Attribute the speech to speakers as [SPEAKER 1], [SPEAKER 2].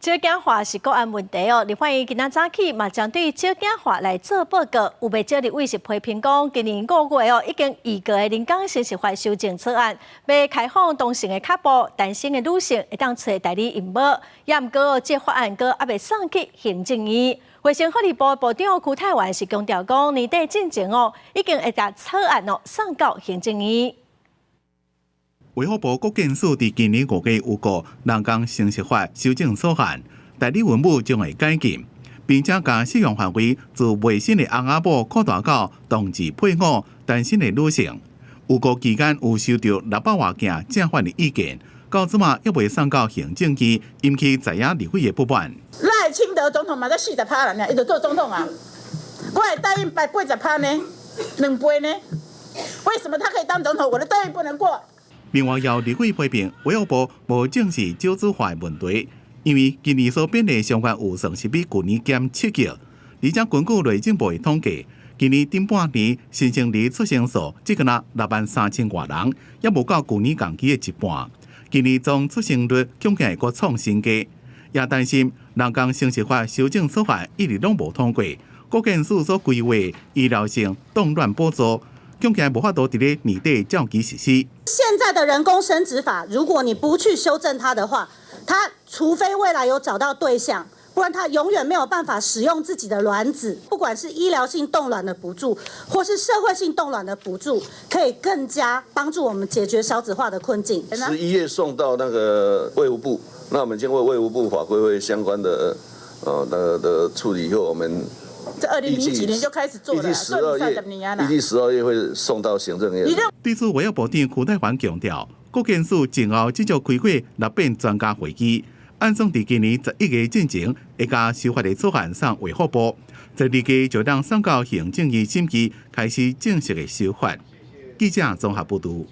[SPEAKER 1] 少子化是國安問題哦。立法院今仔早起嘛，針對少子化來做報告，有袂少立委是批評講，今年5月哦已經預告的人工生殖法修正草案，欲開放同性的腳步，單身的女性會當揣代理孕母。也毋過這個法案閣猶未送去行政院。衛生福利部部長邱泰源是強調講，年底進前哦，已經會共草案哦送到行政院。
[SPEAKER 2] 衛福部國健署佇今年5月預告人工生殖法修正草案，代理孕母將會解禁，並且共適用範圍自未生的翁仔某擴大到同志配偶、單身的女性。預告期間有收到600外件正反的意見，到這馬猶未送到行政院，引起在野立委的不滿。
[SPEAKER 3] 賴清德總統嘛才40趴啦，伊就做總統啊，我的代孕排80趴呢，2倍呢，為什麼他可以當總統，我的代孕不能過？
[SPEAKER 2] 另外，有立委批評衛福部無正視少子化的問題，因為今年所編的相關預算是比舊年減7億。而且根據內政部的統計，今年頂半年新生兒出生數只干焦6萬3千外人，猶無到舊年同期的一半。今年總出生率恐驚會閣創新低，也擔心人工生殖法修正草案一直攏無通過，國健署所規劃醫療性凍卵補助，恐驚無法度佇咧年底照期實施。
[SPEAKER 4] 現在的人工生殖法，如果你不去修正它的話，它除非未來有找到對象，不然他永遠沒有辦法使用自己的卵子。不管是醫療性凍卵的補助，或是社會性凍卵的補助，可以更加幫助我們解決少子化的困境。
[SPEAKER 5] 11月送到那個衛福部，那我們經過衛福部法規會相關的那個的處理以後，我們
[SPEAKER 3] 這20零幾年就開始做了，
[SPEAKER 5] 預計12月會送到行政院。
[SPEAKER 2] 對此，衛福部長邱泰源強調，國健署靜候繼續開過六遍專家會議，按算佇今年11月進前會共修法的草案送衛福部，12月就當送到行政院審議，開始正式的修法。記者綜合報導。